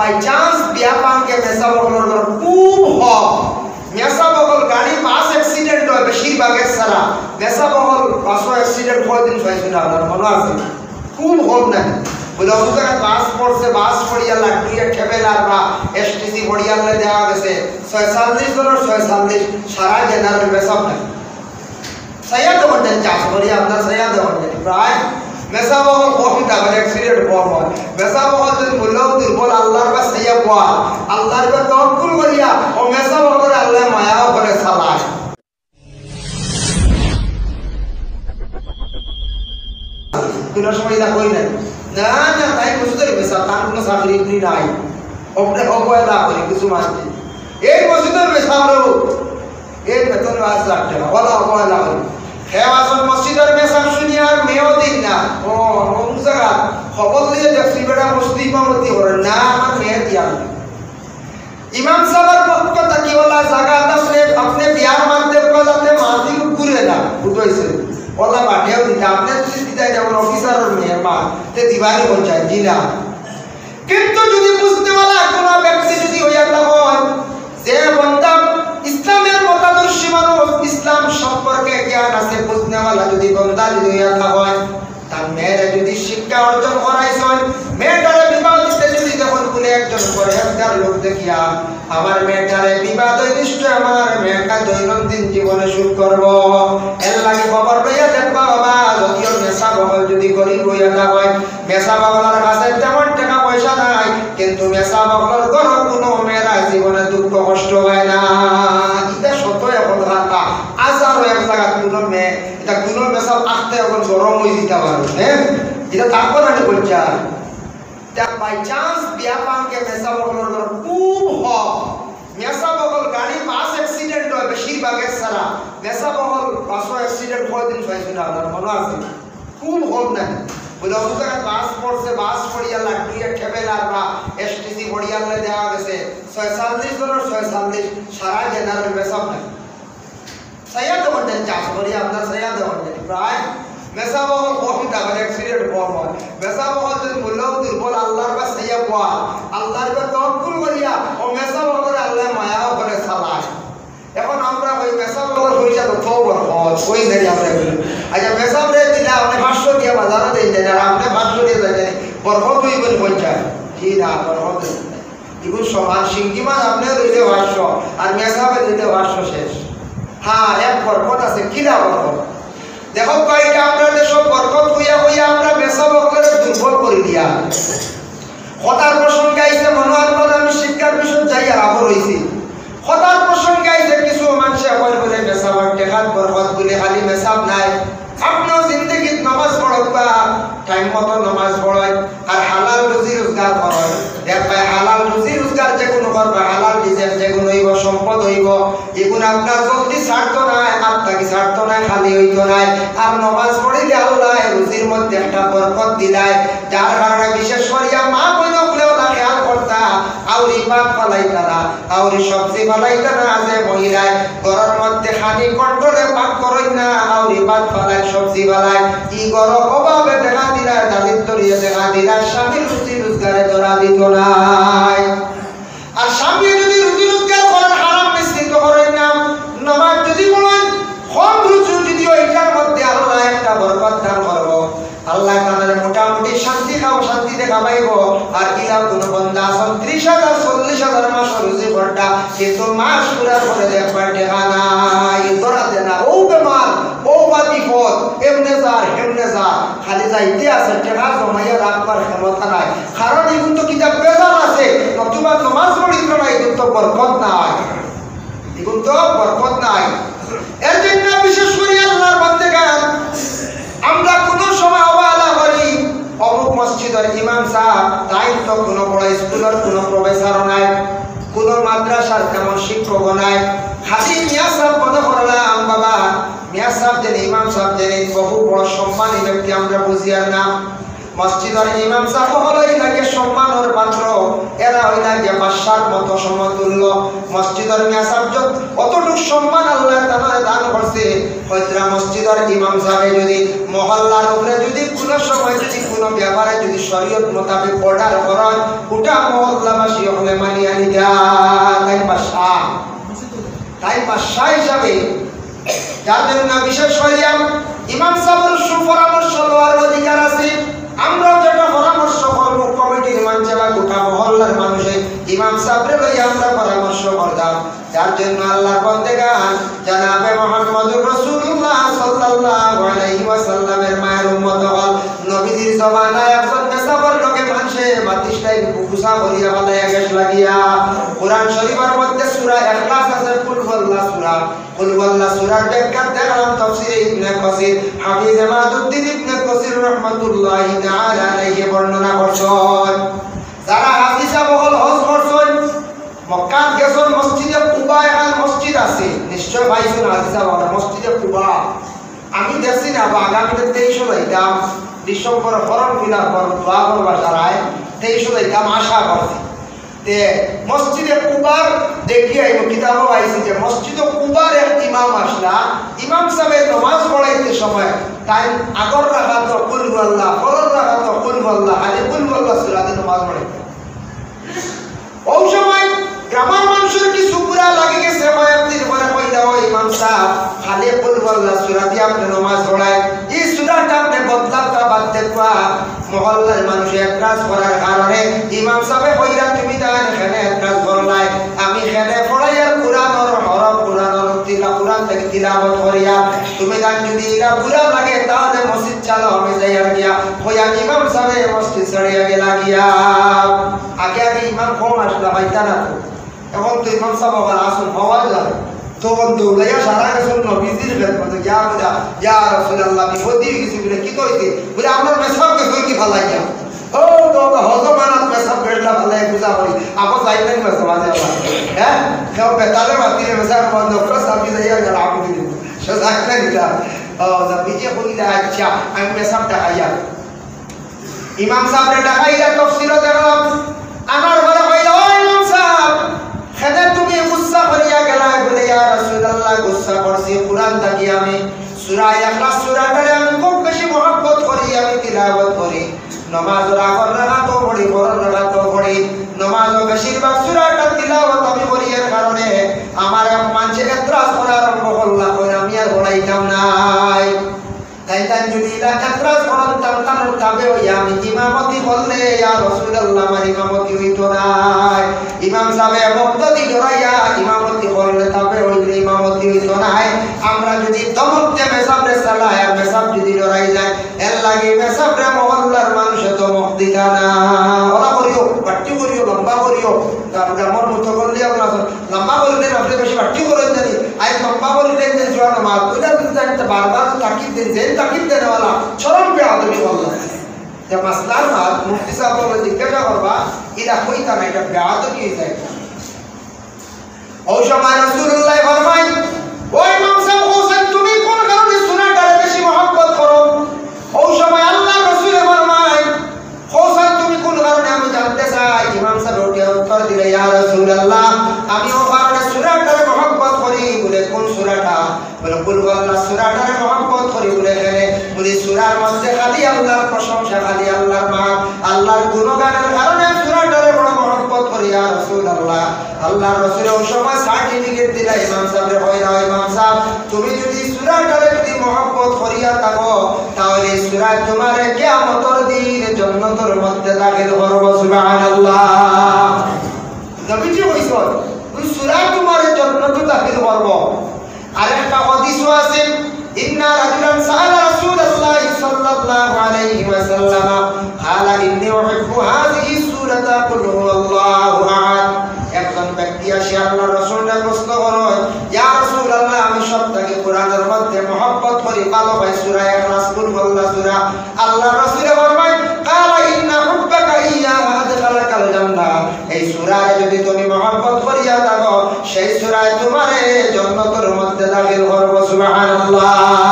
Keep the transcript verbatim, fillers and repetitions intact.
By chance বিয়া পাঙ্কে মেসাব অকলর ঘর খুব হক। মেসাব অকল গাড়ি বাস accident অয় বেশিরভাগ ছাড়া। মেসাব অকল বাসও accident কয়দিন পাইছইন না, আপনার মনো আছে? খুব হক নাই। বুলে, অত জাগাত বাস পড়ছে, বাস পড়িয়া লাড্ডু ইয়া ঠেবেলার বা এসটিসি পড়িয়া আনলে দেখা গেছে ছয়চল্লিশ জনর ছয়চল্লিশ, সারা জেনারেল মেসাব নাই। সাইয়া তো করতেন চাষ করি, আপনার সাইয়া তো করতেন প্রায় মেসাব অকল কম থাকে, accident কম হয়। মেসাব অকল যদি মূল্য দুর্বল, আল্লাহর বা সাইয়া বল, আল্লাহর বা তওয়াক্কুল করিয়া, ও মেসাব অকলরে আল্লাহ মায়াও করে চালায়। কোনো সময় ইলা কই নাই। না, না, তাই বুঝতে হবে, স্যার, তার কোনো চাকরি উকরি নাই। অপরে অবহেলা করে কিছু মানতে। এই মসজিদের মেসাব রে, এই বেতন পাঁচ লাখ টাকা, ওলা অবহেলা করে। হে আসল মসজিদের মেসাব শুনি আর মেয়েও দিন না। ও, অমুক জায়গা খবর দিয়ে দেখছি, বেটা মসজিদ ইমামতি করে না, আমার মেয়ে দিয়া না। ইমাম সাহেবের পক্ষ থাকি ওলা জাগাত আপনে, আপনে বিয়ার মাধ্যমে যাতে মাটি ঘুরে না, বুঝাইছে? ওলা বাটিয়াও দিতে, আপনে যদি দিতে যেমন অফিসারের মেয়ের মা, তে দিবানি হয়ে যায়, জি না। কিন্তু যদি বুঝনেওয়ালা কোনো ব্যক্তি যদি হইয়া না হয়, যে বন্দা ইসলামের মতাদর্শী মানুষ, ইসলাম সম্পর্কে জ্ঞান আছে, বুঝনেওয়ালা যদি বন্দা যদি হইয়া না হয়, তার মেয়েরে যদি শিক্ষা অর্জন করাইছইন, মেয়েটারে বিবাহ দিতে যদি যখন কোনো একজন পরহেজগার লোক দেখিয়া, আমার মেয়েটারে বিবাহ দিলে নিশ্চয় আমার মেয়েটা দৈনন্দিন জীবনে সুখ করব। এর লাগি খবর লইয়া দেখবা বাবা, যদিও মেসাব অকল যদি গরিব হইয়া না হয়, মেসাব অকলর কাছে তেমন টাকা পয়সা নাই, কিন্তু মেসাব অকলর ঘরো কোনো মেয়েরা জীবনে দুঃখ কষ্ট হয় না। ইটা সত্য এখন কথা। হাজারো এক জাগাত কোনো মেয়ে, ইটা কোনো মেসাব আখতে এখন গরম হয়ে দিতে পারে, হ্যাঁ? ইটা তারপর আমি বলছি আর। তা by chance বিয়া পাঙ্কে মেসাব অকলর ঘর খুব হক। মেসাব অকল গাড়ি বাস accident অয় বেশিরভাগ ছাড়া। মেসাব অকল বাসও accident কয়দিন পাইছইন না, আপনার মনো আছে? খুব হক নাই। বুলে, অত জাগাত বাস পড়ছে, বাস পড়িয়া লাড্ডু ইয়া ঠেবেলার বা এসটিসি পড়িয়া আনলে দেখা গেছে ছয়চল্লিশ জনর ছয়চল্লিশ, সারা জেনারেল মেসাব নাই। সাইয়া তো করতেন চাষ করি, আপনার সাইয়া তো করতেন প্রায় মেসাব অকল কম থাকে, accident কম হয়। মেসাব অকল যদি মূল্য দুর্বল, আল্লাহর বা সাইয়া বল, আল্লাহর বা তওয়াক্কুল করিয়া, ও মেসাব অকলরে আল্লাহ মায়াও করে চালায়। এখন আমরা ওই মেসাব অকলর পয়সা তো তো বরকত, ওই জানি আমরা বলি। আচ্ছা, মেসাব রে দিলে আপনে পাঁচশো দিয়া বাজারো দেন, আর আপনে পাঁচশো দিয়া দেন, বরকত হইব নি পঞ্চাশ? জি না, বরকত হইব না। এগুলো সমান, শিঙ্গি মাছ আপনে দিলে পাঁচশো, আর মেসাবে দিলে পাঁচশো শেষ। হ্যাঁ, এক বরকত আছে, কিলা বরকত? দেখো, কয়েকটা আমরা দেশো বরকত হইয়া হইয়া আমরা মেসাব অকলরে দুর্বল করি দিয়া। কথার প্রসঙ্গে আইছে, মনোয়ার বাদ আমি শিক্ষার বিষয় যাই আর আবর হইছি। কথার প্রসঙ্গে আইছে, কিছু মানুষে কয় বলে মেসাবর টেকাত বরকত বলে খালি মেসাব নাই। আপনেও জিন্দেগিত নমাজ পড়বা, টাইম মতো নমাজ পড়েন, আর হালাল রুজি রোজগার করেন। দেখবায় হালাল রুজি রোজগার যে কোনো করবা, হালাল রিজিক যে কোনো হইব, সম্পদ হইব, এগুন আপনার জলদি ছাড়তো নায়, আর থাকি ছাড়তো নায়, খালি হইতো নায়। আর নমাজ পড়িলে আল্লাহ রুজির মধ্যে একটা বরকত দিলায়, যার কারণে বিশেষ করিয়া মা বইন অকলে ওলা খেয়াল করতা, আউরি ভাত ফালাইতা না, আউরি সবজি ফালাইতা না, যে মহিলায় ঘরর মধ্যে খানি কন্ট্রোলে পাক করইন না, আউরি ভাত ফালাইন, সবজি ফালাইন, ই ঘরো অভাবে দেখা দিলায়, দারিদ্র্যে দেখা দিলায়, স্বামীর রুজি রোজগারে ধরা দিত নায়। আর স্বামী যদি রুজি রোজগার করেন, হারাম মিশ্রিত করেন না, নমাজ যদি পড়েন, কম রুজি যদি ওইটার মধ্যে আল্লাহ একটা বরকত দান করবো, আল্লাহ তাআলার মোটামুটি শান্তি খাও, শান্তিতে খাবাইবো। আর ইলা কোনো বন্দা আছেন ত্রিশ হাজার, চল্লিশ হাজার মাস রুজি করতা, কিন্তু মাস পুরার পরে দেখবার টেকা নাই, ধরা দেনা, ও বেমার, ও বা বিপদ, এমনে যার, হেমনে যার, খালি যাইতে আছে, টেকা জমাইয়া রাখবার ক্ষমতা নাই। কারণ এগুন তো কিতা বেজার আছে, নতুবা নমাজ পড়িত না, এগুন তো বরকত নাই, এগুন তো বরকত নাই। এর জন্য বিশেষ করি আল্লাহর বান্দেগান, আমরা কোনো সময় অবহেলা করি, অমুক মসজিদের ইমাম সাহেব, তাইন তো কোনো বড় স্কুলের কোনো প্রফেসর নাই, কোনো মাদ্রাসার তেমন শিক্ষক নাই, খালি মিয়া সাহেব মনে করলাম, বাবা, মিয়া সাহেব যেন, ইমাম সাহেব যেন, বহু বড় সম্মানী ব্যক্তি, আমরা বুঝি আর না। মসজিদর ইমাম সাব অকল অইলা গিয়া সম্মানর পাত্র, এরা অইলা গিয়া বাদশার মতো সমতুল্য। মসজিদর মিয়া সাব যত, অতটুক সম্মান আল্লায় তানরে দান করছে। হয়তোরা মসজিদর ইমাম সাবে যদি মহল্লার উপরে যদি কুনু সময় যদি কুনু ব্যাপারে যদি শরীয়ত মোতাবেক অর্ডার করইন, উটা মহল্লাবাসী অকলে মানিয়া নিতা। তাইন বাদশা, তাইন বাদশা হিসাবে, যার জন্য বিশেষ করিয়া ইমাম সাবর সুপরামর্শ লওয়ার অধিকার আছে। আমরাও যেটা পরামর্শ করমু, কমিটির মানষে বা গোটা মহল্লার মানষে ইমাম সাবরে লইয়া আমরা পরামর্শ করতাম। যার জন্য আল্লাহর বন্দেগান জনাবে মুহাম্মদুর রাসূলুল্লাহ সাল্লাল্লাহু আলাইহি ওয়াসাল্লামের মায়ের উম্মত অকল, নবীজির জমানায় একজন মেসাবর লগে মানষে বাতিশটাই বুকুসা করিয়া ফালাইয়া গেছ লাগিয়া। কোরআন শরীফের মধ্যে সূরা ইখলাস আছে, কুল হুয়াল্লাহ সূরা। কুল হুয়াল্লাহ সূরার ব্যাখ্যা দেখলাম তাফসীরে ইবনে কাসির, হাফিজ ইমাদুদ্দিন ইবনে কাসির রহমাতুল্লাহি তাআলা আলাইহি বর্ণনা করছইন। যারা হাজি সাব অকল হজ করছইন, মক্কাত গেছইন, মসজিদে কুবা এখান মসজিদ আছে, নিশ্চয় পাইছইন হাজি সাব অকল, মসজিদে কুবা। আমি দেখছি না, বা আগামীতে তেইশও যাইতাম, ডিসেম্বর ফর্ম ফিল আপ করো, দোয়া করবা সারায়, তেইশও যাইতাম আশা করছি। তে মসজিদে কুবার দেখি আইব, কিতাবও আইছে যে মসজিদে কুবার এক ইমাম আসলা, ইমাম সাবে নমাজ পড়াইতে সময় তাইন আগর রাকাতো কুল হুয়াল্লাহ, পরর রাকাতো কুল হুয়াল্লাহ, খালি কুল হুয়াল্লাহ সূরা দি নমাজ পড়াইতা। অউ সময় গ্রামর মানষর কিছু বুরা লাগি গেছে, কয়েকদিন পরে কইলা, "ও ইমাম সাব, খালি কুল হুয়াল্লাহ সূরা দি আপনে নমাজ পড়াইন, ই সূরাটা আপনে বদলাইতা বাদ দেউক্কা।" মহল্লার মানষে এতরাজ করার কারণে ইমাম সাবে কইরা, "তুমি তাইন কেনে এতরাজ করলায়? আমি কেনে পড়াইয়ার কুরআনর হরফ, কুরআনর তিলা-, কুরআন থাকি তিলাওয়াত করিয়ার। তুমি তাইন যুদি ইলা বুরা লাগে, তাইলে মসজিদ ছাড়ো, আমি যাইয়ার গিয়া।" কইয়া ইমাম সাবে মসজিদ ছাড়িয়া গেলা গিয়া। আগে আগে ইমাম কম আসলা, পাইতা না তো। এখন তো ইমাম সাব আবার আসল পাওয়া যায়। তখন দৌড়াইয়া সারা গেছইন নবীজির খেদমতে, গিয়া বুলে, "ইয়া রাসূলুল্লাহ, বিপদ অই গেছে।" বুলে, "কিতা অইছে?" বুলে, "আমরার মেসাব গেছইন গি ফালাইয়া।" ও তো আমরা হজ মানাত মেসাব গেছলা ফালাইয়া পূজা করি। আবার যাই নাই মেসাব, মাঝে আবার। হ্যাঁ? কেউ বেতালে মাতিলে মেসাব বন্ধ করে, সাবি যাইয়া গেল, আপনি দিন। সে যাই নাই দিলা। ও, নবীজি কইলা, "আচ্ছা, আমি মেসাব দেখাইয়া।" ইমাম সাবরে ডাকাইয়া তফসিরও দেখলাম। আনার পরে কইলা, "ও ইমাম সাব, কেনে তুমি গুসা করিয়া গেলায়?" বুলে, "ইয়া রাসূলুল্লাহ, গুসা করছি, কুরআন থাকি আমি সূরা ইখলাস সূরাটারে আমি খুব বেশি মহব্বত করি, আমি তিলাওয়াত করি। নমাজর আগর রাকাতো পড়ি, পরর রাকাতো পড়ি। নমাজও বেশিরভাগ সূরাটা তিলাওয়াত আমি করি, এর কারণে আমার এক মানষে এতরাজ করা আরম্ভ করলা, কইরা আমি আর পড়াইতাম নায়।" তাইন তাইন যুদি ইলা এতরাজ করইন, তান তানর তাবে অইয়া আমি ইমামতি করলে, ইয়া রাসূলুল্লাহ, আমার ইমামতি অইতো নায়। ইমাম সাবে মুক্তাদি ডরাইয়া ইমামতি করলে, তাবে অইলে ইমামতি অইতো নায়। আমরা যুদি ধমক দিয়া মেসাবরে চালাই, আর মেসাব যুদি ডরাই যায়, এর লাগি মেসাবরে মহল্লার মানষে ধমক দিতা না। ওলা করিও, বাট্টি করিও, লম্বা করিও, তারপরে আমার মতো করলে আমরা লম্বা করি দেন, আপনি বেশি বাট্টি করেন জানি। আই লম্বা করি দেন যে জোয়ান আমার, ওইটা যদি জানি তো বারবার তো তাকিদ দেন, যে তাকিদ দেন ওলা, চরম বেয়াদবি করলা। যে মাসলার মাত মুফতি সাব বলে জিজ্ঞাসা করবা, ইলা কইতা না, এটা বেয়াদবি অই যায়। অউ সময় রাসূলুল্লাহ ফরমাইন, "ও ইমাম সাব, কওছাইন তুমি কোন কারণে সূরাটারে বেশি মহব্বত করো?" অউ সময় আল্লাহর রাসূলে ফরমাইন, "কওছাইন তুমি কোন কারণে, আমি জানতে চাই।" ইমাম সাব উঠিয়া উত্তর দিলা, "ইয়া রাসূলুল্লাহ, আমি অউ কারণে সূরাটারে মহব্বত করি।" বুলে, "কোন সূরাটা?" বুলে, "কুল হুয়াল্লাহ সূরাটারে মহব্বত করি।" বুলে, "কেনে?" বুলে, "সূরার মধ্যে খালি আল্লাহর প্রশংসা, খালি আল্লাহর মান, আল্লাহর গুণগানের কারণে সূরাটারে বড় মহব্বত করি, ইয়া রাসূলুল্লাহ।" আল্লাহর রাসূলে অউ সময় সার্টিফিকেট দিলা ইমাম সাবরে, কইলা, "ইমাম সাব, তুমি যুদি সূরাটারে যুদি মহব্বত করিয়া থাকো, তাইলে সূরায় তুমারে কিয়ামতর দিন জন্নতর মধ্যে দাখিল করবো।" সুবহানাল্লাহ। নবীজি কইছইন, "ওই সূরায় তুমারে জন্নতো দাখিল করবো।" আরেকটা হাদিসও আছে, "ইন্না রাজুলান সাআলা রাসূলুল্লাহি সাল্লাল্লাহু আলাইহি ওয়াসাল্লাম, ক্বালা ইন্নী উহিব্বু হাযিহি সূরাতা কুল হুয়াল্লাহু আহাদ।" একজন ব্যক্তি আসি আল্লাহর রাসূলরে প্রশ্ন করইন, "ইয়া রাসূলুল্লাহ, আমি সব থাকি কুরআনর মধ্যে মহব্বত করি, ভালা পাই সূরা ইখলাস, কুল হুয়াল্লাহ সূরা।" আল্লাহর রাসূলে ফরমাইন, "ক্বালা ইন্না হুব্বাকা ইয়াহা আদখালাকাল জান্নাহ।" এই সূরারে যুদি তুমি মহব্বত করিয়া থাকো, সেই সূরায় তুমারে জন্নতর মধ্যে দাখিল করবো। সুবহানাল্লাহ।